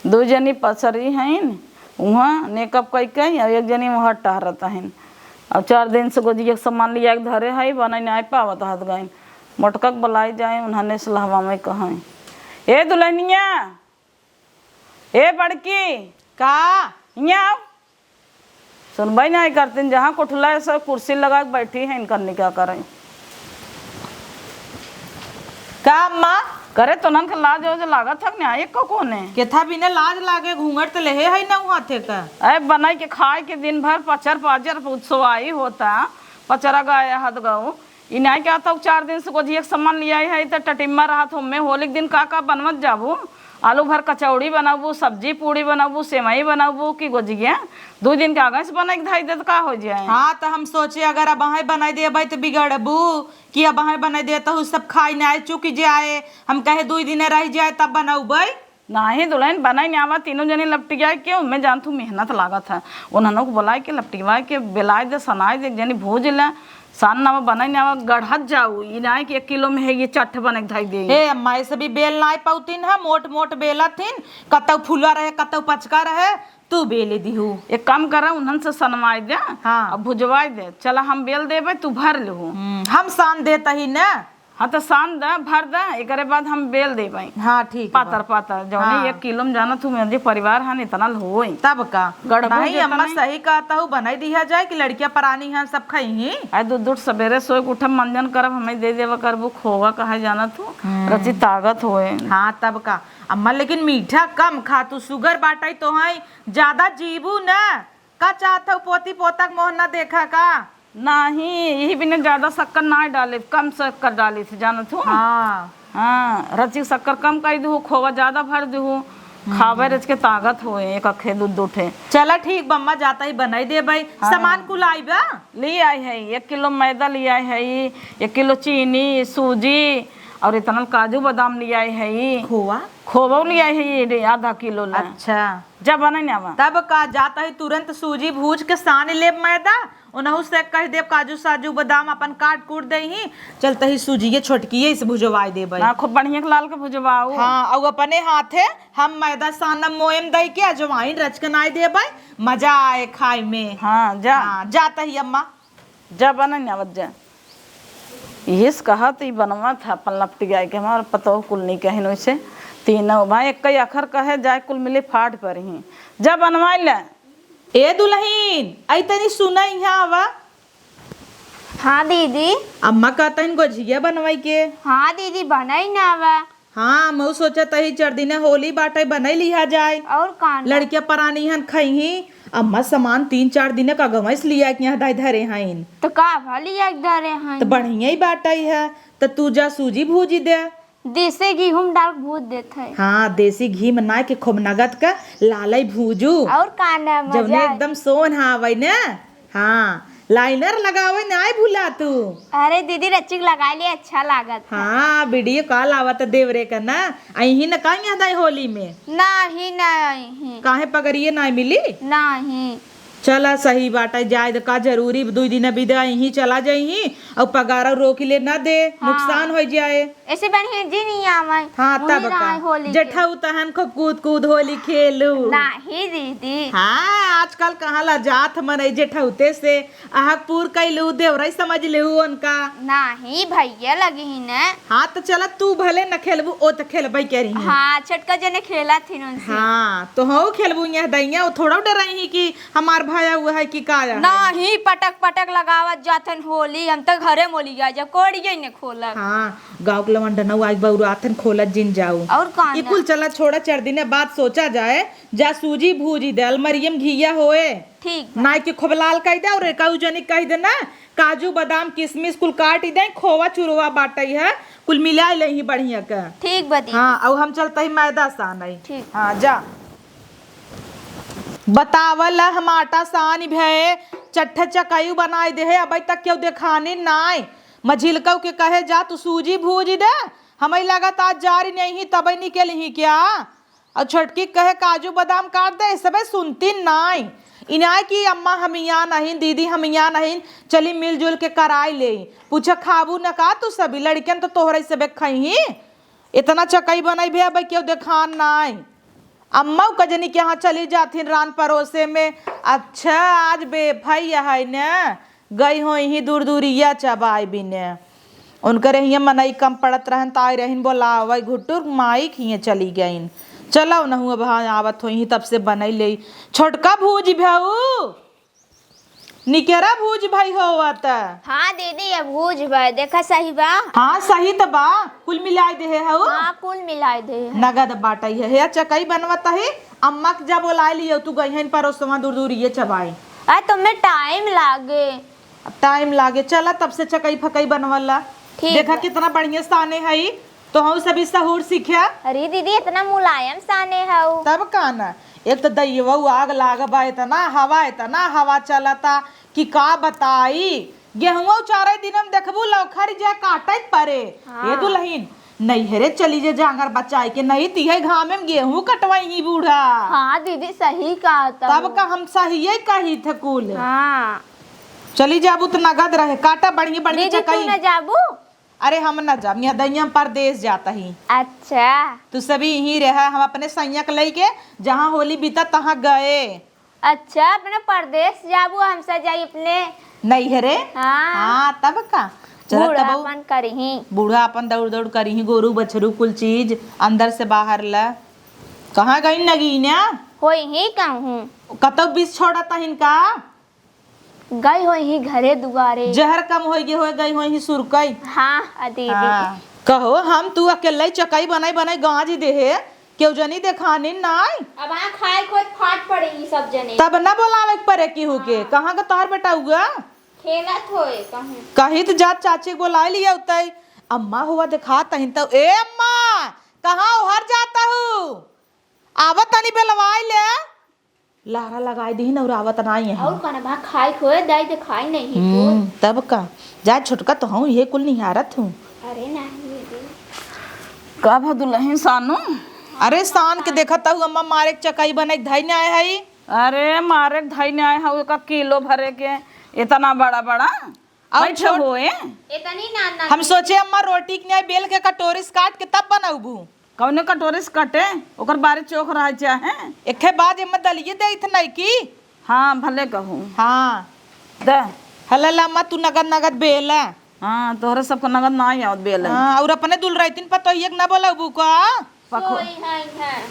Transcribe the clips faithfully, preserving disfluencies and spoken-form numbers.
दू जनी पसरी हइन, उहाँ मेकअप कइ के, और एक जनी उहाँ टहरत हइन। अब चार दिन से गोजिया के सामान लिया के धरे हई, बनाई नाहीं पावत हत गइन। मोटका के बुलाई जाए, उन्हने सलहवा में कहई, "ए दुल्हनिया, ए बड़की, का? हियाँ आउ।" सुनबइ नाहीं करतीन, जहाँ कोठुला है, सब कुर्सी लगा के बैठी हैं, इनकर निका करें। का अम्मा? करे तोनन के लाज ओज लागत हक ना, एको कोने। केथा बिना लाज लागे, घूंघट त लेहे है ना उहाँ थे का। अरे बनाई के खाए के दिन भर पचर पाजर उत्सवाई होता, पचरा गाया हद गऊ। ई नाहीं कहत हऊ चार दिन से गोजिया के सामान लियाई है, त टटिम्मा रहत हऊ, में होली के दिन का का बनवत जाबू? आलू भर कचौड़ी बनउबू, सब्जी पूड़ी बनउबू, सेवई बनउबू कि गोजिया? दुइ दिन के आगे से बनाई के धई दे त का होइ जाए? हाँ, त हम सोचे अगर अबहै बनाई देबइ त बिगड़बू कि अबहै बनाई दे त उ सब खाई नाहीं चुकि जाए। हम कहे दुइ दिन रहि जाए तब बनउबइ। नाहीं दुलहिन, बनाई नावा तीनों जनी लपटियाई के, ओमे जानत हू मेहनत लागत है। उन्हनों को बोलाइ के लपटियाई के बेलाइ दे, सनाइ दे, एक जनी भूज ले, सान नावा बनाई नावा गढ़त जाऊ। ई नाहीं कि एक किलो में है ये चट्ठ बने के धई दे। हे अम्मा, ऐसे भी बेल नाहीं पउतीन है, मोट मोट बेलत हिन, कतौ फुला रहे, कतौ पचका रहे, तू बेले दिहू। एक काम करा, उन्हन से सनवाइ दे, हाँ। अब भुजवाइ दे। चला हम बेल देबे, तू भर लेहू। हम्म, हम सान देत ही न। हाँ, त सान द, भर द, एकरे बाद हम बेल देबइ। हाँ, ठीक बा। पातर पातर, जौने हाँ। एक किलो में जानत हू, मेरे परिवार हन, इतना होई। तब का? गढ़बू नाहीं, जितना अम्मा नहीं। सही कहत हू, बनाई दिया जाए कि लड़कियां परानी हन, सब खइहीं। आए दूध दूध सबेरे सोए के उठब, मंजन करब, हमें दे देवा करबू, खोवा कहे जानत हू, हम्म। रची ताकत होए। हाँ, तब का? अम्मा, लेकिन मीठा कम खा, तू सुगर बाटइ तोहइ, ज्यादा जीबू न। का चाहत हऊ, पोती पोता के मोह ना देखा का? नाहीं, यही बिना ज्यादा शक्कर नाहीं डालित, कम शक्कर डालित, जानत हू? हाँ। हाँ, रचिक शक्कर कम कइ दिहू, खोवा ज्यादा भर दिहू, हम्म। खावे रचिक ताकत होए, एक अखे दू दू ठे। चला ठीक बा अम्मा, जात ही बनाई देबइ। हाँ। सामान कुल आइबा? लियाई है, एक किलो मैदा लियाई है, एक किलो चीनी, सूजी, और इतना काजू बादाम लियाई है। खोवा? खोवा लियाई है, आधा किलो ला। अच्छा। जा बनाई नावा। तब का, जात ही तुरंत सूजी भूज के सान लेब मैदा, उनहू से कहि देब काजू साजू बादाम अपन काट कूट देइहीं, चलत ही सूजिये छोटकिये से भुजवाइ देबइ। ना, खूब बढ़िया के लाल के भुजवाऊ। हाँ, अउ अपने हाथे हम मैदा सानब मोयम दइ के अजवाइन रचकनाइ देबइ, मजा आए खाइ में। हाँ, जा। हाँ, जात ही अम्मा। जा बनाई नावा जा। इहे से कहत, ई बनवा था अपन लपटियाई के, हमार पतोह कुल नहीं कहिन वैसे। तीनों भाई एक ही अखर कहे, जाए कुल मिले फाट पर ही। जा बनवाई ले। ए दुलहिन, अइ तनी सुना, इहाँ आवा। हाँ दीदी। अम्मा कहतन गोझिया बनवाई के। हाँ दीदी, बनाई नावा। हाँ, मऊ सोचत ही चार दिने होली बाटइ, बनाई लिहा जाए। और का ना? लड़किया परानी हन खइहीं, अम्मा सामान तीन चार दिने का गवैस लिया के यहाँ दाई धरे हइन। तो का भा लिया के धरे हइन? तो बढ़िया ही बाटइ है, तो तू जा सूजी भूजी दे। देसी घी हम डाल के भूज देत है। हाँ, देसी घी में नाइ के खूब नगद का लालई भूजू। और का ना, मजा जौने आई। एकदम सोन आवइ ना। हाँ, लाइनर लगावे नाइ भूला तू। अरे दीदी, रचिक लगाइ ले, अच्छा लागत है। हाँ, वीडियो कॉल आवत देवरे का ना, अइहीं न का यहाँ दाई होली में? नाहीं, नाहीं। काहे पगरिये नाइ मिली? नाहीं। चला सही बाटइ, जाए द का जरूरी, दुइ दिन बिदा अइहीं चला जइहीं, अउ पगार रोकि ले ना दे, हाँ। नुकसान होइ जाए। ऐसे बढ़िया जी नहीं आवइ। हाँ, वही तब का। रहा होली के। जेठऊ तहन खूब कूद कूद होली खेलू। नाहीं दीदी। हाँ, आजकल कहाँ लजात मनई जेठउते से। अहक पूर कइलू, देवरई समझ लेहू उनका। नाहीं, भइया लगिहीं न। हाँ, त चला तू भले न खेलबू, ओ त खेलबइ करिहीं। हाँ, छोटका जने खेलत हिन उनसे। हाँ, तोहउ खेलबू यहाँ दइया, ओ थोड़ा डरइहीं कि हमार भाया हुआ है कि का है? नाहीं, पटक पटक लगावत जाथन होली, हम त घरे मोली जाए, जब कोड़िये ने खोलब। हाँ, गाँव के लवंडनऊ आइब बउराथन खोलत जिन जाऊ। और का ई ना? कुल चला छोड़ा, चार दिने बाद सोचा जाए, जा सूजी भूजी दे, अलमरियम घिया होए। ठीक बा। नाई के खोबलाल कइ दे और एकऊ जनी कहि दे ना, काजू, बादाम, किशमिश कुल काटि दे, खोवा चुरवा बाटइ है, कुल मिलाइ लेइहीं बढ़िया के। ठीक बा दीदी। हाँ, अउ हम चलत ही मैदा सानइ। ठीक। हाँ, जा। बतावल हम आटा सान भे, चट्ठे चकयू बनाइ देहे, अबइ तक केहू देखानी नाइ। मझिलकऊ के कहे जा तू सूजी भूजि दे, हमइ लगत आज जारि नइहीं तबइ निकलिहीं क्या? अउ छोटकी कहे काजू बादाम काट दे, सबइ सुनतिन नाइ। इनाइ कि अम्मा हम इहाँ नहिन, दीदी हम इहाँ नहिन, चली मिलजुल के कराइ लेइ। पूछे खाबू न का तू सबइ, लड़िकन त तोहरइ सबइ खइहीं। एतना चकई बनइबे अबइ केहू देखान नाइ। अम्मा उ कजनी के यहाँ चली जाथिन रान परोसे में। अच्छा, आज बेफई है न, गई होइहीं दूर दूरिया चबाई बिने। उनकरे हियाँ मनई कम पड़त रहन, त आई रहिन बोलावै, घुटुर माई के हियाँ चली गइन। चलौ नहु, अब हाँ आवत होइहीं, तब से बनई लेई। छोटका भूज भऊ, निकेरा भूज भई होवत। हाँ दीदी, अब भूज भई, देखा सही बा। हाँ सही त बा, कुल मिलाइ देहे हऊ। हाँ, कुल मिलाइ देहे है। नगद बाटई है, हे चकई बनवत ही, अम्मा के जा बोलाइ लियो, तू गइहन परोसवा दूर दूर ये चबाई। आ, तुम्हें टाइम लागे। अब टाइम लागे, चला तब से चकई फकई बनवला। ठीक देखा बा। कितना बढ़िया साने हई, तोहू सभी सहूर सीख्या। अरे दीदी, इतना मुलायम साने हऊ। तब का ना, एक तो दैवऊ आग लाग बा, इतना हवा, इतना हवा चलता कि का बताई। गेहुआ उचारे दिन में देखबू लौखर जे काटत परे। हाँ। ए दुलहिन, नैहरे चली जे जांगर बचाई के, नहीं तिहे घामे में गेहूं कटवाई ही बूढ़ा। हाँ दीदी, सही कहा तब। तब का हम सहिए कही थे कुल। हाँ। चली जाबू त नगद रहे, काटा बढ़िया बढ़िया दीदी, तू चकई। न जाबू? अरे हम न जाब, यहाँ दैया हम परदेस जात ही। अच्छा। तू सभी यहीं रहा, हम अपने सैया के लइके जहाँ होली बीता तहाँ गए। अच्छा, अपने परदेस जाबू, हम सब जाई अपने नैहरे? हाँ। हाँ, तब का? चलत बूढ़ा तबऊ अपन करिही। बूढ़ा अपन दौड़ दौड़ करिही, गोरू बछरू कुल चीज अंदर से बाहर ला। कहाँ गई नगीना? होइहीं कहूँ। कतौ बीस छोड़त हिन का? गई होइहीं घरे दुआरे। जहर कम होई गे होए, गई होइहीं सुरकई। हाँ, आ दीदी। हाँ। कहो, हम तू अकेले चकई बनाई बनाई गांज देहे, केहू जनी देखानी नाई। अब आ खाए खोए फाट पड़े ई सब जने। तब ना बोलावे के परे केहू के। हाँ। कहाँ का तोहर बेटा हुआ? खेलत होए कहूँ। कही त जात चाची के बोलाए लिया उतई। अम्मा हुआ देखा तहिन तो, ए अम्मा, कहाँ उहर जाता हूँ? आवत तनी बेलवाई ले। लारा लगाई दीन और आवत नाई है। और कनवा खाई खोए दाई त खाई नहीं हम्म, तो। तब का? जा छोटका तो हूँ, ये कुल निहारत हूँ। अरे नहीं दीदी। का भा दुलहिन सानू? अरे सान के देखत हूँ अम्मा, मारे के चकई बने के धई नाई है। अरे मारे के धई नाई है, ओका किलो भरे के इतना बड़ा बड़ा। और बैठे छोट होए। इतनी ना, ना हम दीदी। सोचे अम्मा रोटी के नाई बेल के कटोरी से काट के तब बनौबू। कौने कटोरी से कटे? ओकर बारी चोख रहे चाहे। एके बाज एमे दलिये देइत नहीं की? हाँ, भले कहूँ। हाँ। दे। हला ला अम्मा, तू नगद नगद बेला। हाँ, तोहरे सबको नगद ना आवत बेले। हाँ, और अपने दुलरैतिन पतोहिए के ना बोलबू का? पखु-, सोई है, है।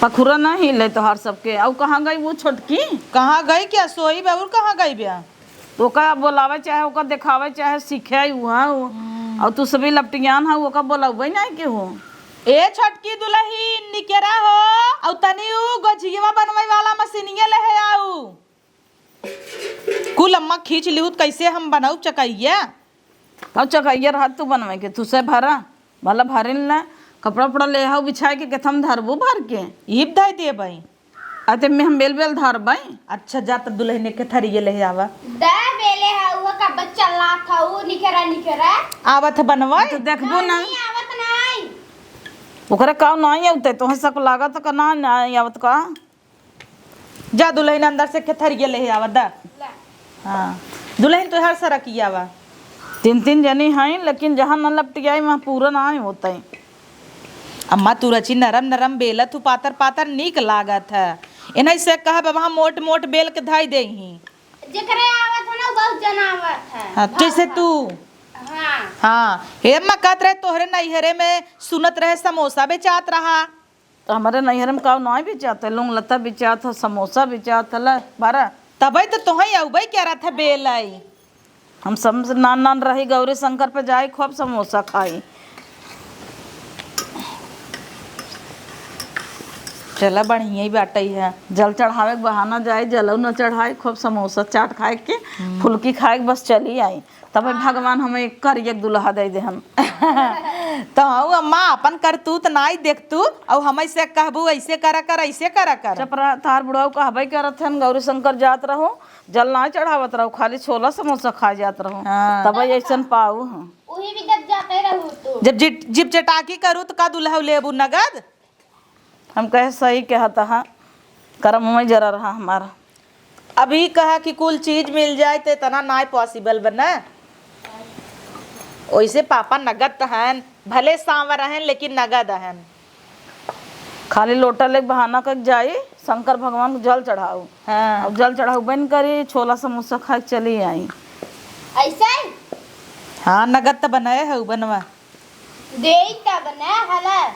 पखुरा ना हिले तोहार सबके। और कहाँ गई वो छोटकी? कहाँ गई क्या? सोई बे, और कहाँ गई बे? तो ओका बोलावे चाहे, ओका देखावे चाहे, सीखे उहाँ हो। हम्म। और तू सभी लपटियान है, ओका बोलावे नहीं के हो। ए छोटकी दुलहिन, निकेरा हो, और तनी उ गोझियवा बनवाई वाला मशीनिया ले है आऊ। कुल अम्मा खींच लिहुत, कैसे हम बनाऊ चकैया? और चकैया रहत तू बनवे के, तू से भरा, भला भरिन ना, कपड़ा उपड़ा ले आओ बिछाए के, केथम धरबू भर के? इब धई देबई। अते में हम बेल बेल धरबई। अच्छा, जा त दुलहिन के थरिये ले आवा। दे बेले है, वो का बच्चा लात है, वो निकरा निकरा। आवत बनवाई? तो देखबू ना। नहीं, आवत नहीं। ओकरे काव नहीं आवते, तोहे सब लागत का ना, नहीं आवत का? जा दुलहिन अंदर से के थरिये ले आवा, दा। ला। हाँ, दुलहिन तो हर सरकिया बा। तीन तीन जनी हैं, लेकिन जहाँ न लपटियाई, वहाँ पूरा ना होतई। अम्मा, तू रची नरम नरम बेलत हू, पातर पातर नीक लागत है। एनही से कहब, अब हम मोट मोट बेल के धई देही। जेकरे आवत है ना, बहुत जन आवत है। हाँ, जैसे तू। हाँ। हाँ, हे अम्मा कहत रहे, तोहरे नैहरे में सुनत रहे समोसा बेचात रहा। तो हमरे नैहरे में काव नाई बेचात है, लौंग लता बेचात है, समोसा बेचात है, ला, बारा। तबे तो तोहई अउबे करत है बेलई। हम सब नान नान रही गौरी शंकर पे जाई खूब समोसा खाई। चला बढ़िया ही बाटई है। जल चढ़ावे के बहाना जाई, जलऊ न चढ़ाई, खूब समोसा चाट खाए के, हम्म। फुलकी खाए के बस चली आई। तबे हाँ। भगवान हमें करिया के दुलहा दे देहन। तो हऊ अम्मा अपन करतूत नाई देखतू, अउ हमें से कहबू ऐसे करा कर, ऐसे करा कर। चपरा तार बुढ़ऊ कहबे करत हन, गौरी शंकर जात रहो, जल ना चढ़ावत रहो, खाली छोला समोसा खा जात रहो। हाँ। तबे ऐसन पाऊ हम। उही भी जब जाते रहू तू। जब जिट-, जिप चटाकी करू तो का दुलहऊ लेबू नगद? हम कहे सही कहत हा, करम में जरा रहा हमारा। अभी कहा कि कुल चीज मिल जाए तो इतना नाय possible बना। ओइसे पापा नगद त हन, भले सांवर हन लेकिन नगद हन। खाली लोटा लेके बहाना करके जाई, शंकर भगवान को जल चढ़ाऊ। हाँ। अब जल चढ़ाऊ बन करी, छोला समोसा खा के चली आई। ऐसे? हाँ, नगद त बनाए है बनवा। देई तब न हला।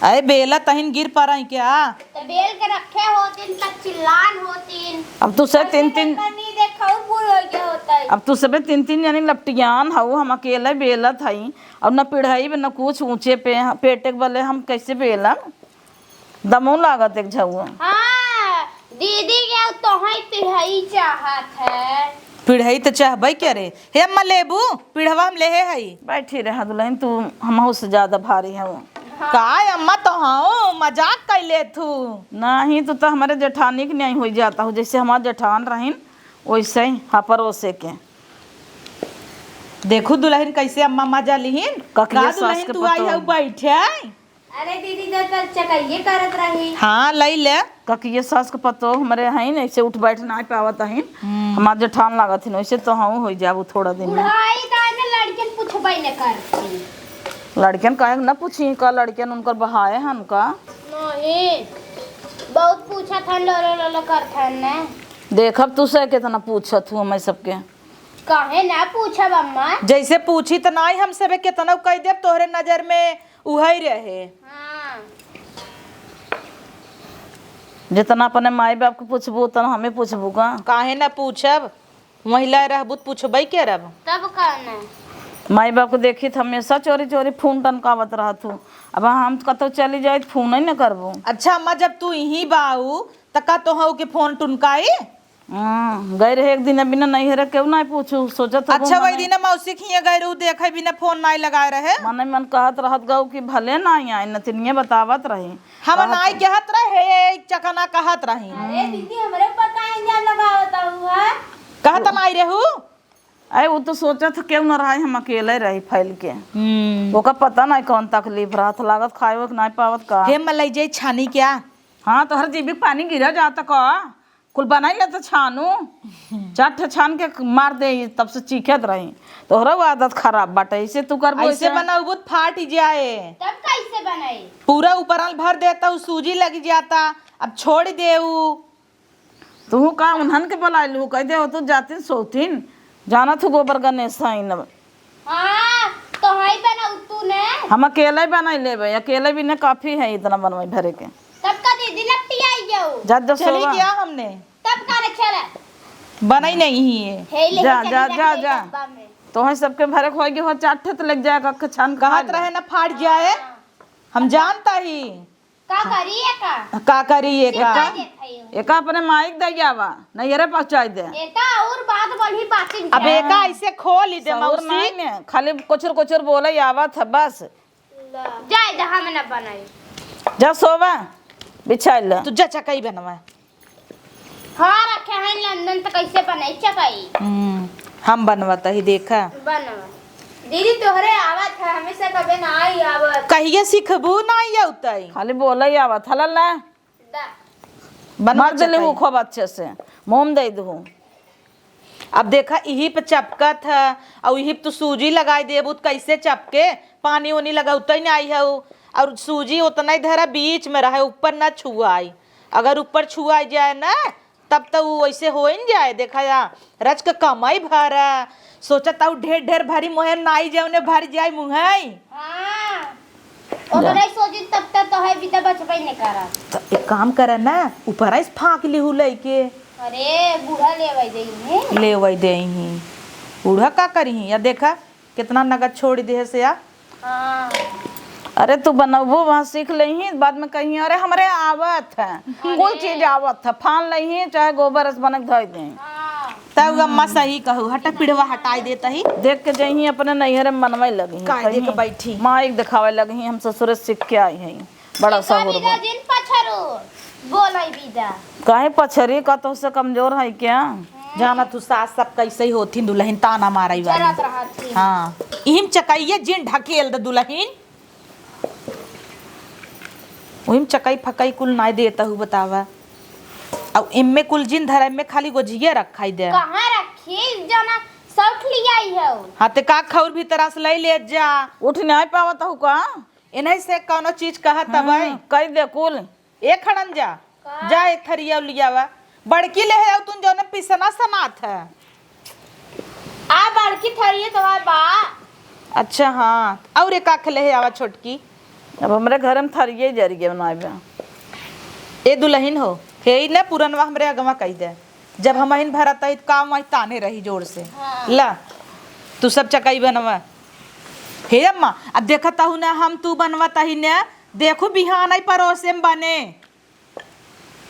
अरे बेला तहिन गिर पड़ाई क्या? त बेल के रखे होतिन त चिल्लान होतिन। अब तू से तीन तीन नहीं देखऊ भूल हो गया होता है। अब तू सबे तीन तीन जनी लपटियान हऊ, हम अकेले बेलत हई। अब न पिढ़ाई बे न कुछ ऊंचे पे, पेटे के बले हम कैसे बेलम? दमऊ लागत एक झउआ। हाँ, दीदी के तोहई पिढ़ई चाहत है। पिढ़ई त चाहबई करे। हे अम्मा, लेबू? पिढ़वा हम लेहे हई। बैठी रहा दुलहिन, तू हमहू से ज्यादा भारी हऊ। हाँ। का अम्मा, तोहऊ मजाक कइले थू? नहीं, तू त हमरे जेठानी के नहीं होई जाता हो, जैसे हमार जेठान रहिन, वैसे ही हाँ परोसे के। देखू दुलहिन, कैसे अम्मा मजा लिहिन। ककिया का सास दुलहिन, के तू आई पतोह। हऊ बैठे? अरे दीदी, तो कल चकइये करत रही। हाँ, लई ले। ककिया सास के पतोह हमरे हईन, ऐसे उठ बैठ नाई पावत हईन। हम्म। हमार जेठान लागत हईन, वैसे तो हम होई जाबू थोड़ा दिन में। बुढ़ाई दाई में लड़कियन पूछबे न करती। लड़कियन काहे न पूछी का? लड़कियन उनकर बहाए हन का? नहीं, बहुत पूछत हन, लो, लो, लो, लो करत हन ने। देखब तू से कितना पूछत हूँ मैं सबके। काहे ना पूछब अम्मा? जैसे पूछी त नाई हम सबे केतनउ कह देब, तोहरे नजर में उहई रहे। हाँ। जितना अपने माई बाप के पूछबू, उतना हमें पूछबू का? काहे ना पूछब? महिला रहबू त पूछबई करब। तब का ना? माई बाप को देखी त हमेशा चोरी चोरी फोन टनकावत रहत हूँ। अब हम कतौ चली जाई त फोन ही न करबू। अच्छा अम्मा, जब तू यहीं बाऊ त का तोहऊ के फोन टुनकाई? हाँ, गए रहे एक दिन बिना नैहरे केहू नाई पूछू, सोचत हबो अच्छा, वही मने दिन मौसी के हियां गए रहू, देखे बिना फोन नाई लगाए रहे। मने मन कहत रहत गऊ कि भले नाई आए, नतिनिये बतावत रही। हम कहत नाई कहत रहे, एक चकना कहत रही। अरे दीदी, हमरे ऊपर काहे इल्जाम लगावत हऊ है? कहत नाई रहू। अरे, उ तो सोचत ह, केहू न रहे, हम अकेले रही फैल के। हम्म। ओका पता नाई कौन तकलीफ रहत, लागत खाए ओके नाई पावत का। हे मलई जे छानी क्या? हाँ, तोहर जीभी पानी गिरा जाता का? कुल बनाई ले तो छानू। चार ठे छान के मार दे, तब से चीखत रही। तोहरा वो आदत खराब बाटे, ऐसे तू करबो ऐसे ऐसे? बनाऊ बुत फाट जाए। तब कैसे बनाई? पूरा ऊपरल भर देता, उ सूजी लग जाता, अब छोड़ देऊ। तुहू का उन्हन के बोलाइलू, कह दे हो तू जातिन सोतिन, जानत हूँ गोबर गणेश हईन। हाँ, तो हई बनाऊ तू ने। हम अकेले बनाई लेबे, अकेले भी ने काफी है इतना बनवाई भरे के। तब का दीदी लपटी आई जाऊ। जा, जा चली सोवा। गया हमने। तब का रे चला। बनाई नहीं है। हे ले जा, चली जा, रख जा, दे जा। डब्बा में। तोहे सबके भरे के होई के हो, चार ठे तो लेके जाए, कख छान खा कहत ले। रहे ना फाट जाए, हम जानता ही। का करी एका? का करी एका? एका अपने माई के दे आवा, नैहरे पहुँचाई दे। एका और बात बोली, बात अब एका ऐसे खोल ही दे सहूर मौसी। नहीं ने, खाली कोचर कोचर बोले आवत है बस। जाए दे, हम ना बनाई। जा सोवा, बिछाई ले। तू जा चकई बनवा। हाँ, रखे हैं लंदन, तो कैसे बनाई चकई? हम्म, हम बनवत ही, देखा। बनवा। दीदी, तोहरे आवत है, हमेशा कबे ना आई आवत। कहिए सिखबू, ना आई औतई। खाली बोले ही आवत, हलल ना? दा। बनवा मर देले चकई। हूँ खूब अच्छे से, मोम दे दू। अब देखा, इही पे चपकत है, और इही पे तू सूजी लगाई देबू, तो कैसे चपके? पानी उनी लगौते ना आई है, और सूजी उतना ही धरा बीच में रहे, ऊपर ना छुआई। अगर ऊपर छुआ जाए ना, तब तो उ वैसे हो ही न जाए। देखा या, रच के कमाई भरा, सोचत हूँ ढेर ढेर भरी मुहे नाई जाए, उन्हें भर जाए मुहई। हाँ। ओकरे सोची तब तक तो है बिदा बचबे नहीं करा। तो एक काम करे ना, ऊपर आइस फाँक लिहू लइके। अरे, बूढ़ा लेवई देई है। लेवई देई ही। बूढ़ा का करी ही? या देखा, कितना नगद छोड़ दिहे से या। हाँ। अरे, तू बनबू, वहाँ सीख लेही, बाद में कही, "अरे, हमरे आवत है, अरे। कुल चीज आवत है, फान लेही, चाहे गोबर से बने के धोई देही।" हाँ। तब अम्मा सही कहू, हटा, पिढ़वा हटाई देता ही। देख के जही अपने नैहरे में मनवे लगी, काहे कही, देख बैठी? माई के देखावे लगी, "हम ससुरे से सीख के आई है, बड़ा एका सहूर बिदा बा।" जिन पछरू, बोलाई बिदा। काहे पछरी का, तोहसे कमजोर है क्या? जानत हूँ सास सब कैसे ही होथिन, दुलहिन ताना मारई वाली। जरत रहत ही। हाँ, इहिम चकइये जिन ढकेल दे दुलहिन। उहिम चकई फकई कुल नाय देत हूँ बतावा। अब इम्मे कुल जिन धरा, इम्मे खाली गोझिया रखाई दे। कहाँ रखी? जना सौख लियाई है। हाँ, ते का खौर भीतर से लई ले जा। उठ नाय पावत हूँ का? इन्हीं से कौनो चीज कहा तब आई। हम्म, कह दे कुल। ए खड़न जा, का? जा एक थरिया लियावा। बड़की ले आओ तुम जौने पिसना सनात है। आ बड़की थरिया तो बा। अच्छा हाँ, और एक आख ले आवा छोटकी। अब हमरे घर में थरिये जरिये बनाए बा। ए दुल्हन हो, हे ई न पुरनवा हमरे अगवा कही दे। जब हम अहिन भरत आई त काम आई ताने रही जोर से। हाँ। ला, तू सब चकाई बनवा। हे अम्मा, अब देखत हूँ ना हम तू बनवत ही ने, देखू बिहान आई परोसे में बने।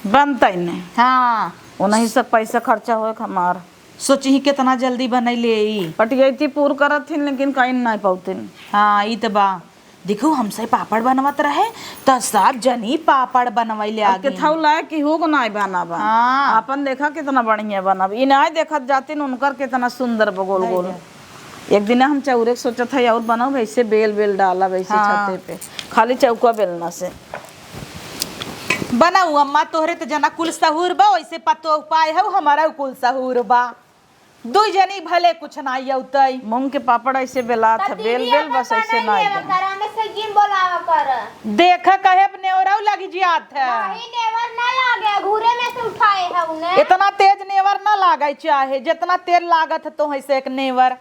बनतै ने। हाँ। ओनही सब पैसा खर्चा होए के हमार। सोची ही कितना जल्दी बनई ले ई। पटियैती पूर करत थिन, लेकिन कहीं नाहीं पौतिन। हाँ, ई त बा। देखू, हमसे पापड़ बनवत रहे, त सब जनी पापड़ बनवै ले अब आगे। केथाऊ लायक केहू को नाहीं बनाबा। हाँ। आपन देखा कितना बढ़िया बनब। ई नाहीं देखत जातिन उनकर कितना सुंदर बा गोल गोल। एक दिन हम चौरे के सोचत है और बनब, ऐसे बेल बेल डालब ऐसे हाँ। छते पे, खाली चौका बेलना से। बनाऊ अम्मा, तोहरे त जना कुल सहूर बा, वैसे पतोह पाए हऊ, हमारा कुल सहूर बा। दुई जनी भले कुछ ना अउतई। मूंग के पापड़ ऐसे बेलात है, बेल बेल बस ऐसे ना अउतई। करा में से जिम बोलावा कर। देख कहे नेवरऊ लगी जियात है। नहीं, नेवर ना लागे, घूरे में से उठाए है उन्हें। इतना तेज नेवर ना लागे चाहे, जितना तेज लागत है तोहई से एक नेवर।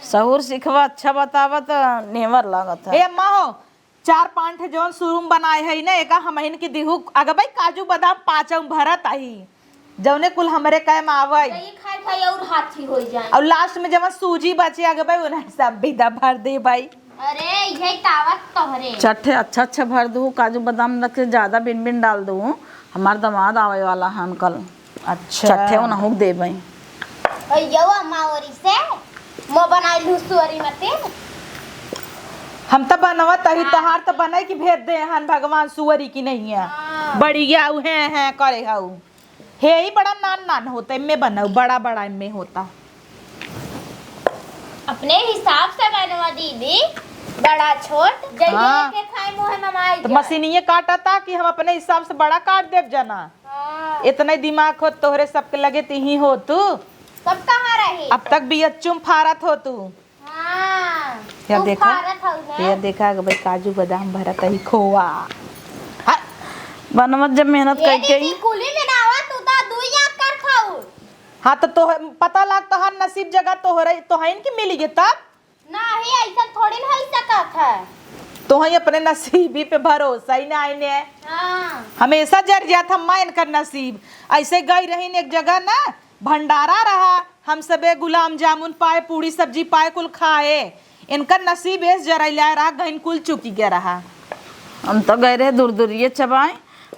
सहूर सिखवा, अच्छा बतावा त नेवर लागत है। ए अम्मा हो, चार पाँच ठे जौन शुरू में बनाए है ना, एका हमहिन के दिहू। अगबई काजू बादाम पाँचों भरत आई, जौने कुल हमरे कहे में आवई। यही खाए खाए और हाथी हो जाए। और लास्ट में जवन सूजी बचे अगबई, उन्हें सब बिदा भर देबई। अरे, यही तावत तोहरे। चट्ठे अच्छा अच्छा भर दू, काजू बादाम रख के ज्यादा बिन बिन डाल दू। हमार दामाद आवे वाला हन कल। अच्छा। चट्ठे उनहू के देबई। अय्यो अम्मा ओरी से, मो बनाई लू सुअरी मते। हम त बनवत ही, हाँ। तहार त बनई कि भेज दे हन भगवान सुअरी की नहीं है। हाँ। बढ़िया उ हैं, हैं करे हऊ। हे ही बड़ा नान नान होता, इनमें बनाऊ, बड़ा बड़ा इनमें होता। अपने हिसाब से बनवा दीदी, बड़ा छोट, जइसे हाँ। के खाए मुँह में आई तो जाए। मशीनिये काटा था कि हम अपने हिसाब से बड़ा काट देब जना। हाँ। इतने दिमाग हो तोहरे सबके लगे, तिही हो तू। सब कहाँ रही? अब तक बियच्चुम फारत हो तू। हाँ, या तू देखा, फारत हऊ ना। या देखा, अगबई काजू बादाम भरत ही खोआ। हाँ। बनवत जब मेहनत ये करके दीदी, ही। कुली में ना आवा, तू तो दुई आँख कर खाऊ। हाँ, तो तोह-, पता लाग तोहार नसीब जगह तोहरे, तोहइन के मिली गे तब। नाही, ऐसा थोड़ी ना हो सकत है। तोहई अपने नसीबी पे भरोसा ही ना आइने। हाँ। हमेशा जर जात हम माँ इनकर नसीब। ऐसे गई रहीन एक जगह ना, भंडारा रहा, हम सबे गुलाम जामुन पाए, पूड़ी सब्जी पाए, कुल खाए। इनकर नसीब एस जरैला रहा, गहिन कुल चुकी गया रहा। हम तो गए रहे दूर दूर ये चबाए,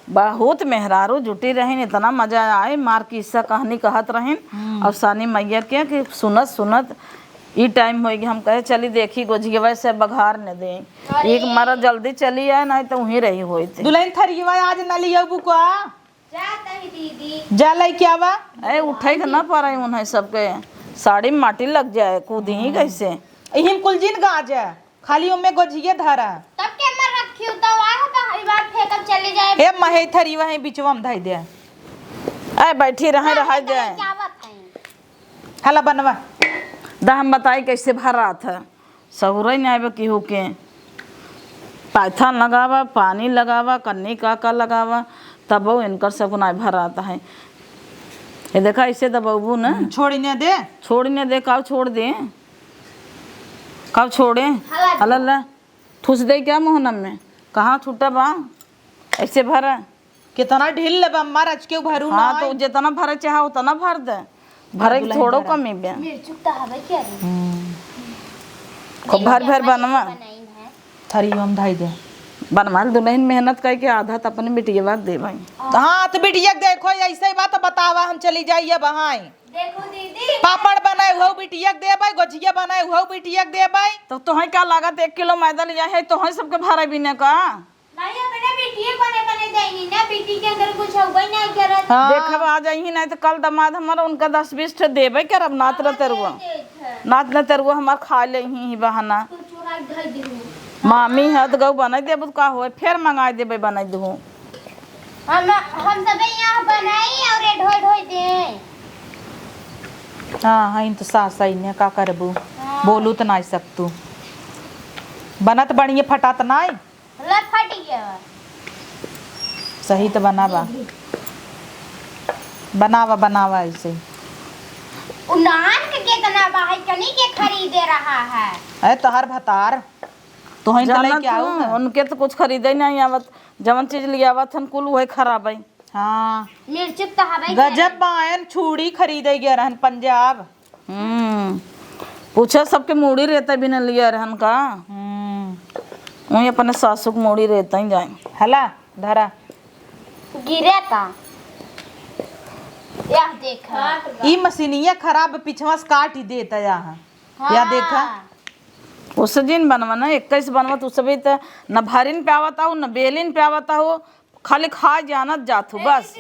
बहुत मेहरारू जुटी रहिन, इतना मजा आए, मार किस्सा कहानी कहत रहिन। हम्म। और सानी मैया के कि सुनत सुनत ई टाइम होई कि हम कहे चली देखी गोझियवा से बघार न दे। अरे। एक मारा जल्दी चली आए, नहीं तो वहीं रही होई थी। दुल्हन थरियवा आज न लियबू का? जात ही दीदी। जा लइके आवा। ए, उठे के ना पारे उन्हें सबके। साड़ी में माटी लग जाए, कूदी ही कैसे? इहिम कुल जिन गाज है, खाली ओमे गोझिए धरा। तब के मर रखी हो, तो आए हो तो हरी बार फेंकब चले जाए। ए, महे थरी वहीं बिचवा में धई दे। ए, बैठी रहे, हाँ, रहा तो जाए। क्या बात है? हला बनवा। दा हम बताई कैसे भर रहा था। सहुरे नाई बा केहू के। पाइथन लगावा, पानी लगावा, कन्नी का का लगावा, तबो इनकर सगुनाई भरात है। ये देखा, ऐसे दबौबू न। हम्म, छोड़ी ने दे। छोड़ी ने दे, काव छोड़ दे? काव छोड़े? हला दे। हला ला। ठूस दे क्या मोहनम में? कहाँ छूटा बा? ऐसे भरा। कितना ढील लेबा, मार अचके भरू हाँ, ना तो आई। जितना भरे चाहे उतना भर दे, भरे के दुल्हन थोड़ो भरा। कमी बे। मिर्चुक तो हवे क्या रे? हम्म। खूब भर भर बनवा। बनाई है। थरी हम धाई दे। बनवा ले दुल्हन मेहनत करके आधा तो अपने बिटिया के दे भाई। हाँ, तो बिटिया के देखो, ऐसे ही बात बतावा, हम चली जाइए बहाई। देखो दीदी। पापड़ बनाए हुआ बिटिया के देबै, गोझिया बनाए हुआ बिटिया के देबै। तो तोहे का लागत, एक किलो मैदा ले जाए है, तोहे सबके भरे बिना का? नहीं, अपने बिटिया बने बने देनी ना, बिटी के अंदर कुछ होबे नहीं करत। हाँ। देखब, आ जाइही नहीं तो कल दामाद हमारा उनका दस बीस ठे देबे करब, नात न तेरुआ। नात न तेरुआ हमार खा ले ही बहाना। तो चुराई धई देहु। मामी है तो गऊ बनाई देबू तो का होए, फिर मंगाई देबे बनाई देहु। हम, हम सबे यहाँ बनाई और ये ढोई ढोई दे। हाँ, हाँ, इन तो सास आई ने, का करबू? हाँ। बोलू तो नाई सकतू। बनत बढ़िया फटात नाई। सही तो बनावा, बनावा, बनावा ऐसे ही। उ नान के केतना बा, है कनी के खरीदे रहा है। अरे तोहर भतार, तोहन के जानत लेके आऊ हूँ, ना। उनके तो कुछ खरीदे नहीं आवत, जवन चीज ले आवत हन कुल वही खराब है। हाँ। मिर्चुक तो हवे गजब के। बायन छुड़ी खरीदे गया रहन पंजाब। हम्म। पूछा सबके मूड़ी रहता बिना लिया रहन का। हम्म। वही अपने सासू के मूड़ी रहता ही जाए। हला, धरा। गिरे ता। या देखा। ई मशीनिया खराब पिछवा से काट ही देता यहाँ। हाँ। या देखा। उससे जिन बनवा ना, इक्कीस बनवा, तो उससे भी तो न भरिन पे आवता हो, न बेलिन पे आवता हो, खाली खा जानत जात हो, बस।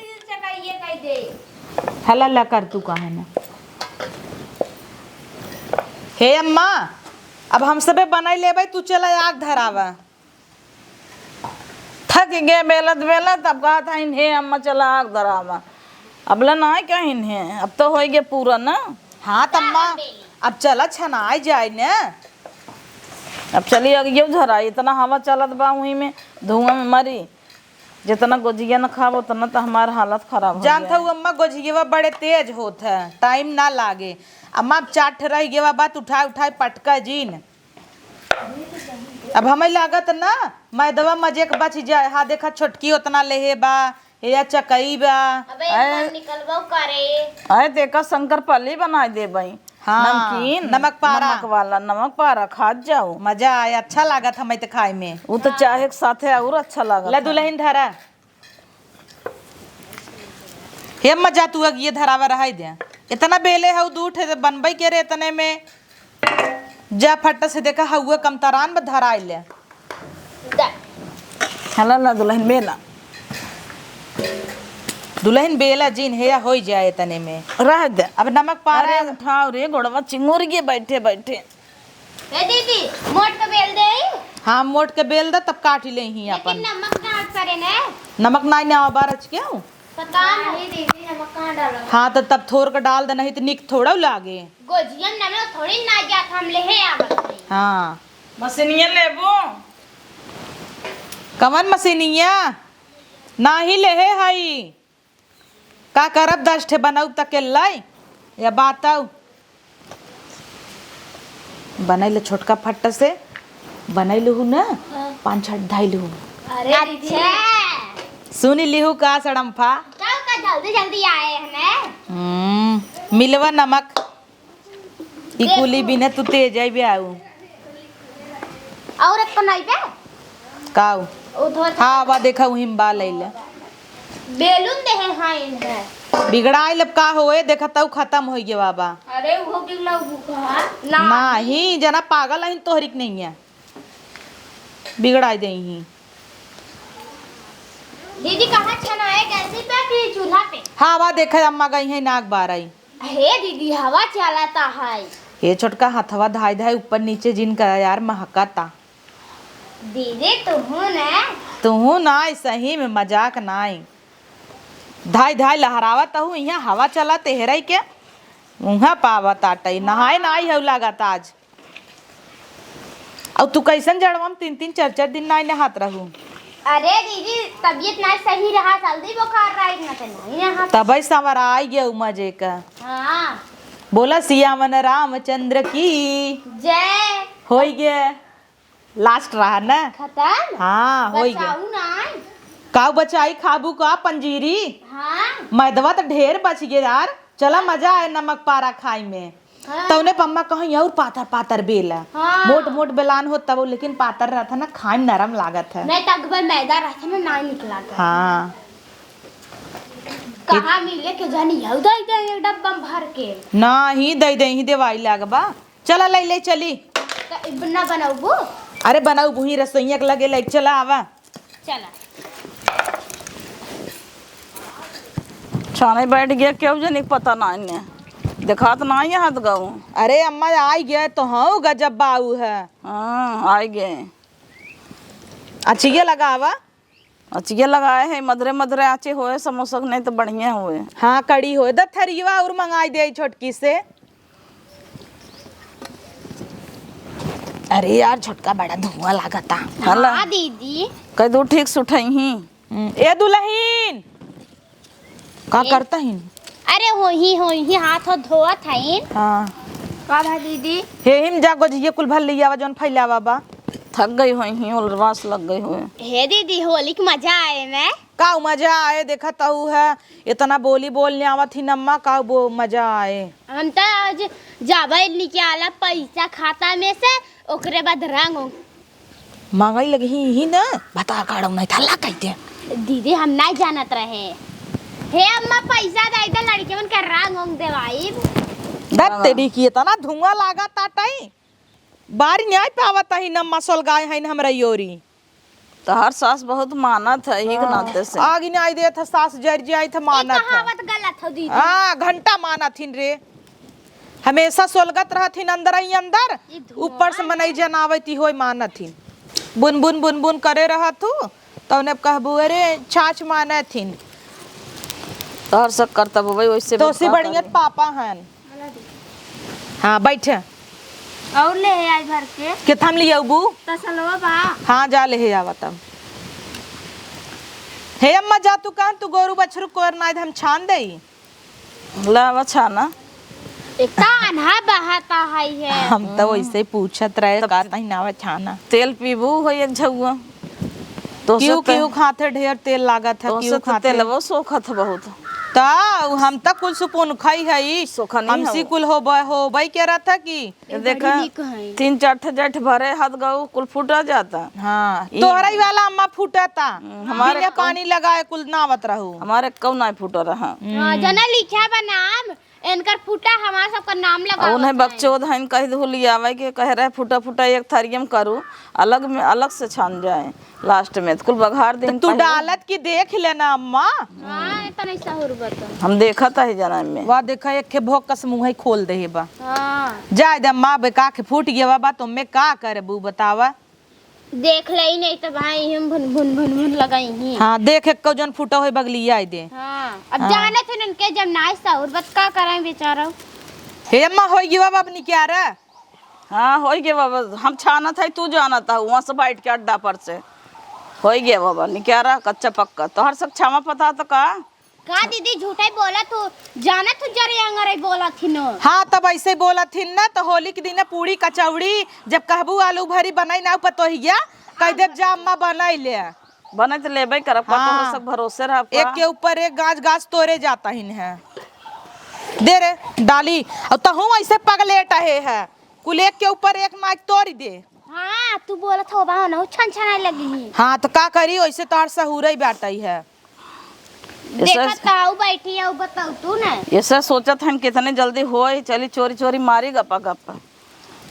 हला ला कर तू काहे ना। हे अम्मा, अब हम सबे बनाई लेबै, तू चला आग धरावा। थक गए बेलत बेलत, अब कहत हइन, "हे अम्मा, चला आग धरावा।" अब ले ना कहिन है, अब तो होई गए पूरा ना। हाँ, तम्मा, अब चला छनाई जाए ना। अब चली, अगियो धराई, इतना हवा चलत बा, वहीं में धुआं में मरी। जितना गोजिया न खाब, उतना तो हमार हालत खराब हो जानत गया हऊ है। अम्मा, गोजियवा बड़े तेज होत है, टाइम ना लागे। अम्मा, अब चार ठे रह गया बात, उठाए उठाए पटका जीन। अब हमें लागत ना, मैदवा मजे के बच जाए। हाँ, देखा, छोटकी उतना लेहे बा, या चकई बा। अबे, आए, निकलबो करे। आए, देखा, शंकर पाली बनाए देबई। हाँ, नमकीन, नमक पारा। नमक वाला, नमक पारा खात जाओ। मजा आए, अच्छा लागत हमें तो खाए में। उ तो चाहे के साथे और अच्छा लागत ले है। दुल्हन धरा। हे अम्मा, जा तू अगिए धरावा रहाई दे। इतना बेले हऊ, दू ठे बनबई के रे इतने में। जा फट से देखा, हउए कमतरान में धराई ले। जा। हला ला दुल्हन बेला। दुल्हन बेला जिन हे या होई जाए इतने में। रह दे। अब नमक पारा। अरे उठाओ रे, गोड़वा चिंगुर गए बैठे बैठे। ए दीदी, मोट के बेल दे। हाँ, मोट के बेल दे, तब काट ही ले ही लेकिन अपन। नमक डाल पड़े ने। नमक नाई ने आवा बारच के हूँ। पता नहीं दीदी, नमक कहाँ डाला? हाँ, तो तब थोर के डाल दे, नहीं तो निक थोड़ा लागे। गोजियम नमक थोड़ी ना जात, हम लेहे आवत हई। हाँ। मशीनिया लेबो? कवन मशीनिया? नाही लेहे हई। का करब, दस ठे बनउब त के लाई या बातउ। बनैले छोटका फट्ट से, बनैलहु न, हाँ। पाँच छठ धैलहु। अरे अच्छा। दीदी। सुनि लिहु का सड़म्फा? तब का जल्दी जल्दी आए हैं ने? हम्म, मिलवा नमक। ई देख। कुली बिना तू तेज आइबे आऊ। और एक बनाइबे? काऊ? ओ धो दे। हाँ, बा देखा उही में बा लैले। बेलून देहे हाँ इन्हें। बिगड़ाइल अब का होए, देखा तऊ खतम होइ गवा बा। अरे वो बिगड़ा भूखा। ना। नाही, जना पागल अहिन तोहरी के नइया। बिगड़ाइ देइहीं। दीदी कहाँ छनाए, गैस पे कि चूल्हा पे? हाँ, बा देखा अम्मा गइहीं नाक बारई। हे दीदी, हवा चलता है। हे छोटका, हथवा धाइ धाइ ऊपर नीचे जिन करा यार, महकता। दीदी, तुहू ने। तुहू नाई, सही में मजाक नाई। धाइ धाइ लहरावत हऊ, इहाँ हवा चलत एहरई के, उहाँ पावत आटई। नहाए नाई हऊ लागत आज। अउ तू कैसन जड़वा में तीन तीन चार चार दिन नाई नहात रहू? अरे दीदी, तबीयत नाई सही रहा, सर्दी बुखार रहा, इतना तो नाई नहात। तबई संवराई गयू मजे का। हाँ। बोला सियावन रामचंद्र की जय। होई गे, लास्ट रहा ना? खतम? हाँ, होई गे। बचाऊ नाई। काऊ बचाई, खाबू का पंजीरी? हाँ। मैदवा तो ढेर बच गे यार। चला, मजा आए नमक पारा खाई में। हाँ। तउने पम्मा कहीं और पातर पातर बेला। हाँ। मोट मोट बेलान हो तब, लेकिन पातर रहत है ना, खाई में नरम लागत है। नहीं तो अकबर मैदा रहत है ना, ना निक लागत। हाँ। कहाँ मिले के जानी, यहू दे दे एक डब्बा में भर के। नाही, दे दे ही देवाई लागबा। चला, ले ले चली। तो इब ना बनौबू? अरे बनौबू ही, रसोइया के लगे ले चला, आवा। चला। छाने बैठ गया, केहू जनी के पता ना इन्हें। देखात ना है हाथ गाऊ। अरे अम्मा, आई गए तो हऊ गजब बाऊ है। हाँ, आई गए। अचिया लगावा। अचिया लगाए है, मधुरे मधुरे आचे होए, समोसा के नहीं तो बढ़िया होए। हाँ, कड़ी होए। द थरिया और मंगाई दे छोटकी से। अरे यार, छोटका बड़ा धुआं लागता। हला। हाँ दीदी। कह दू ठीक से उठइहीं। हम्म, ए दुलहिन, का ए? करत हिन? अरे होइहीं, होइहीं, हाथ धोवत हइन। हाँ। का भा दीदी? हे हिम जा गोझिया कुल भर लियावा, जौन फैलावा बा। थक गई होइहीं, उलरवास लग गई होए। हे दीदी, होली के मजा आए में। का मजा आए, देखत हऊ है, इतना बोली बोलने आवत ही नम्मा, का बो-, मजा आए। हम त आज जाबे निकाला पैसा खाता में से, ओकरे बाद रंग। मांगई लगी ही ना, भतार काढ़ऊ नहीं था, ला कह दे। दीदी, हम नहीं जानत रहे। हे अम्मा, पैसा दे दे, लड़के मन के रंग उंग देवाइब। दत तेरी की इतना धुआं लागत आटई। बारी न्याय पावत ही नम्मा, सोलगाए हइन हमरा योरी। तोहार सास बहुत मानत है, यही के हाँ। नाते से। आग न्याय देत है, सास जर जाइत है, ई मानत है। कहावत गलत हो दीदी। हाँ, घंटा मानत हिन रे। हमेशा सोलगत रहत हिन अंदर ही अंदर, ई धुआं ऊपर से मनई जनावती होय मानत हिन। बुन बुन बुन बुन करे रहत हू, तौने कहबू, "अरे, छाछ मानत हिन।" तोहर सब करतब होबे, वैसे तो बहुत से का बढ़िया करे। पापा हन। हाँ, बैठे। और ले हे आज भर के। के थाम ले आऊ बू? तसलवा बा। हाँ, जा ले हे आवा तब। हे अम्मा, जा तू कहन, तू गोरू बछरू कोर ना, हम छान देई। लावा छाना। एक तो आन्हा बहाता है, है। हम तो वैसे ही पूछत रहे, तब का तही नावा छाना। तेल पीबू हो एक झउआ। तो से क्यों, ते-, क्यों खाते ढेर तेल लागत है, तो क्यों से तो खाते? तेलवो सोखत है बहुत। तो हम तो कुल सुपुन खाई है, सोखनी हमसी है। कुल हो ब-, हो बई के रहत है कि ये देखा, बड़ी नीक है। तीन चार ठे जठ भरे हाथ गऊ कुल फूटा जाता। हाँ, ई तोहरा ही वाला अम्मा फूटता। हम्म, हमारे बिना को-, पानी लगाए कुल नावत रहू। हमारे कऊ ना फूट रहा। हाँ, जना लिखा बा नाम, इनकर फूटा हमार सबका नाम लगा और उन्हें बा। बकचोद हइन कह दू लियावे के कह रहे फूटा फूटा एक थरियम करू, अलग में, अलग से छान जाए। लास्ट में तो कुल बघार तो दिन तू पहले। डालत की देख लेना अम्मा। हाँ, इतना ही सहूर बता। हम देखत है जना में। वाह, देखा, एक के भोग कस मुँह ही खोल दे बा। हाँ। जाए दे अम्मा, बे का के फूट गया बा, तुम में का करबू बतावा? देख ले ही नहीं तो भाई, हम भुन भुन भुन भुन लगाई ही। हाँ, देख, एक जन फूटा होई बगलिया आई दे। हाँ, अब हाँ। जाने थे उनके जब नाई सहूर बत का करें बेचारा। हे अम्मा, होई गया बा, अब निकारा। हाँ, होई गे बाबा, हम छानत है, तू जानत है, वहाँ से बैठ के अड्डा पर से। होई गे बाबा, निकारा कच्चा पक्का। तोहर सब छावा पता तो का? का दीदी, झूठे बोलत हो, जानत हो जरे अंगरे बोलत हिन। हाँ, तब ऐसे बोलत हिन ना, तो होली के दिन पूड़ी कचौड़ी, जब कहबू आलू भरी बनाई ना पतोहिया, कह देब जा अम्मा बनाई ले। बने तो लेबे करब, का हाँ। तोहरे सब भरोसे रहब का? एक के ऊपर एक गाज गाज तोरे जाता हिन है। दे रे डाली, और तहूँ ऐसे पगलेट आहे है। कुल एक के ऊपर एक नाक तोड़ दे। हाँ, तू बोलत हो बा ना, छन छनाए लगी ही। हाँ, तो का करी, वैसे तोहर सहूरे बाटई है। ऐसे देखत काऊ बैठी है, उ बताऊ तू ना। ऐसे सोचत हन कितने जल्दी होई, चली चोरी चोरी मारी गप्पा गप्पा।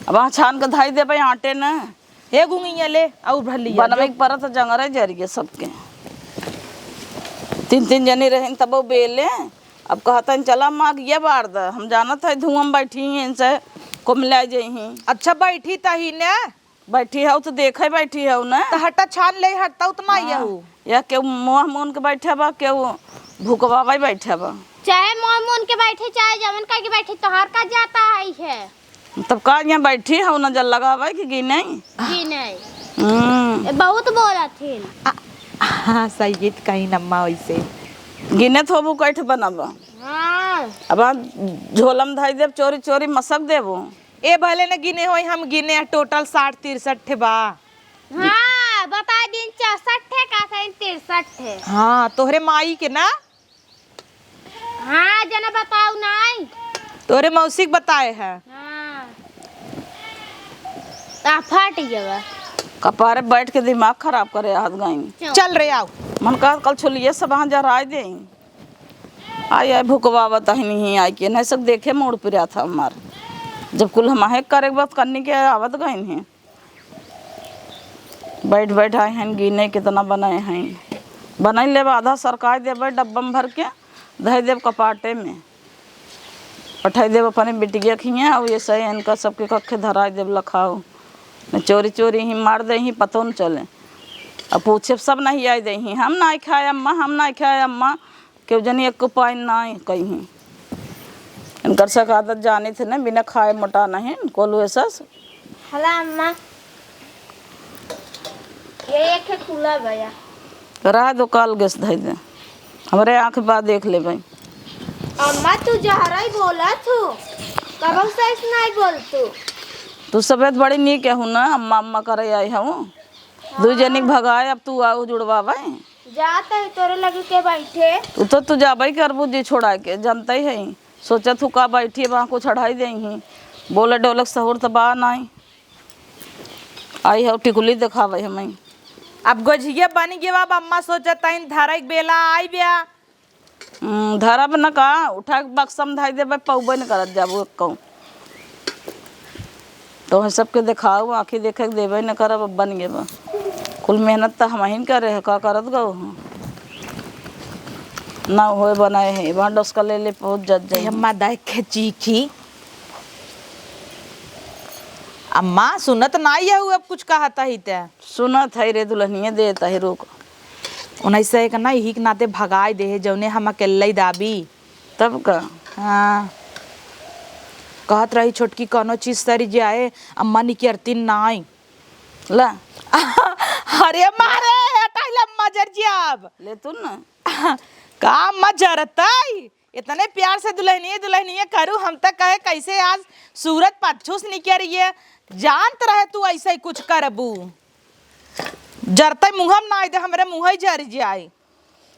अब वहाँ छान के धाई देबे आटे न। हे गुंगिया ले, आऊ भर लिया, बनवे जो। के परत जंगरे जरिए सबके। तीन तीन जनी रहन तब वो बेले, अब कहतन, "चला माँ, ये बार द, हम जानत है धुआं में बैठी हैं, इनसे कुमिला जइहीं।" अच्छा, बैठी तही ने। बैठी हऊ तो देखे बैठी हऊ ना। तो हटा छान ले, हटता उतना ही हाँ। हऊ। या केहू मुँह मुन के बैठे बा, केहू भुकवावे बैठे बा। चाहे मुँह मुन के बैठे, चाहे जवन कह के बैठे, तोहार का जाता है, है। तब का यहाँ बैठी हऊ, नजर लगावे कि गिने? गिने। हम्म। ए, बहुत बोलत हिन। आ, हाँ, सही गीत कहीं नम्मा वैसे। गिने थोबू कैठ बनब। हाँ। अब आ झोलम धई देब, चोरी चोरी मसक देबो। ए भले न गिने होई, हम गिने हैं, टोटल साठ तिरसठ ठे बा। हाँ, बता दिन चौसठ ठे का सही तिरसठ ठे। हाँ, तोहरे माई के ना? हाँ, जना बताऊ नाई। तोरे मौसी के बताए है। हाँ। आ फट गया। कपारे बैठ के दिमाग खराब करे हाथ गई। चल। चल रे, आओ। मन कहा कल छुलिए सब वहाँ जराए दे। आई, आई भुकवावत है नहीं आई के, नहीं सब देखे मूड पिरा था हमार। जब कुल हम आहे करे के बाद करनी के आवत गई हैं। बैठ बैठ आए हैं गिने कितना बनाए हैं। बनाई लेब आधा सरकाई देबे डब्बा में भर के, धई देब कपाटे में। पठाई देब अपने बिटिया खिया, और ये सही इनका सबके कखे धराई देब लखाओ। न चोरी चोरी ही मार दे ही, पतो न चले। अब पूछे सब नहीं आई दे ही, "हम नहीं खाए अम्मा, हम नहीं खाए अम्मा।" केहू जनी एक पाइन नाई कहीं। इनकर सक आदत जानी थे ना, बिना खाए मोटा नहीं, कोलू ऐसा। हला अम्मा। ये एक खुला गया। रहा दो, काल गैस धई दे, हमरे आँख बा, देख लेबै। अम्मा, तू जहरई बोलत हो, कबहू से ऐसे नहीं बोलतू। तू सबेत बड़ी नीक हऊ ना, अम्मा अम्मा करे आई हऊ। दुई जनी के भगाए, अब तू आऊ जुड़वावे। जात है तोरे लगे के बैठे। उ तो तू जाबे करबू जी छोड़ा के, जानते ही है। सोचत हूँ का बैठी बा, कुछ चढ़ाई देही। बोले डोलक सहूर त बा नाई। आई हऊ टिकुली देखावे हमें। अब गोझिया बन गया, अब अम्मा सोचत हईन धरे के बेला आई ब्या। हम्म, धरब न का, उठा के बक्सा में धई देबे, पौबे न करत जाबू एक्कौ। तोहरे सबके देखाऊ, आँखी देखे के देबे न करब, अब बन गेबा। कुल मेहनत त हमहिन करे ह, का करत गऊ ह? ना होए बनाए है, वहाँ डोसका ले ले पहुँच जात ए जाई। अम्मा देखे चीखी। अम्मा सुनत नाई है, अब कुछ कहत ही ते। सुनत है रे दुल्हनिया, देत है रोक। उन्नीस सौ एक ना, यही के नाते भगाए दे है, जौने हम अकेले ही दाबी। तब का? हाँ। कहत रही छोटकी कौनो चीज सरी जाए, अम्मा निकरती नाई। ला। अरे मारे, हटाई ला, मजर जियाब। ले तू ना। का मजरतई? इतने प्यार से दुल्हनिया, दुल्हनिया करू, हम त कहे कैसे आज सूरज पच्छू से निकरिए। जानत रहे तू ऐसे ही कुछ करबू। जरतई मुँह में नाई दे, हमरे मुँह ही जर जाए।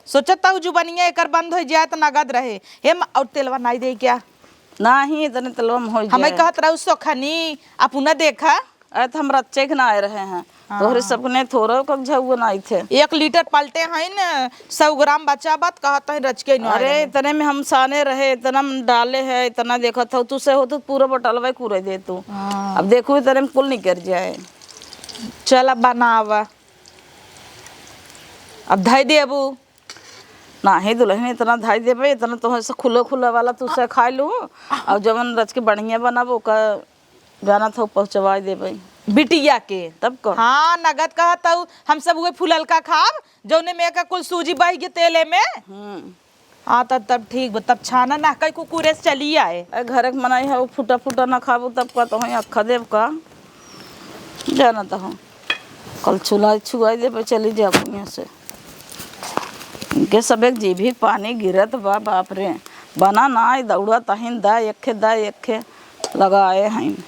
सोचत हूँ जुबनिया एकर बंद हो जाए त नगद रहे। हे म-, और तेलवा नाई दे क्या? नाही, इतने तेलवा में हो हमें जाए। कहत रहू सोखनी, अपना देखा। अरे त हम रच्चे के ना आए रहे हैं। हाँ। तोहरे सबने थोड़ा कक झउआ नाई थे। एक लीटर पलटे हैं न, सौ ग्राम बचा बात कहत हैं रच के ही ना आए अरे रहे। इतने में हम साने रहे, इतना में डाले है, इतना देखत हऊ, तू से हो तो पूरा बोतलवा ही कूरे दे तू। हाँ। अब देखू इतने में कुल निकर जाए। चल अब बनावा। अब धई देबू। नाही दुल्हन, इतना धई देबे, इतना तोहरे से खुला खुला वाला तू से खाई लू, और जवन रच के बढ़िया बनाबो, ओका जानत हऊ पहुँचवाई देबे। बिटिया के? तब का? हाँ, नगद कहत हऊ, हम सब उहे फुललका खाब, जौने में का कुल सूजी बहि गे तेले में। हम्म। हाँ, तब, तब ठीक बा, तब छाना ना कई कुकुरे से चली आए। ए, घरे के मनई हऊ, फूटा फूटा ना खाबू, तब का तोहई अक्खा देब का? जानत हऊ, कल चूल्हा छुआई देबे, चली जाबू यहाँ से। इनके सबे के जीभी पानी गिरत बा, बाप रे। बना नाई, दौड़त हईन, दा एक्खे, दा एक्खे लगाए हईन।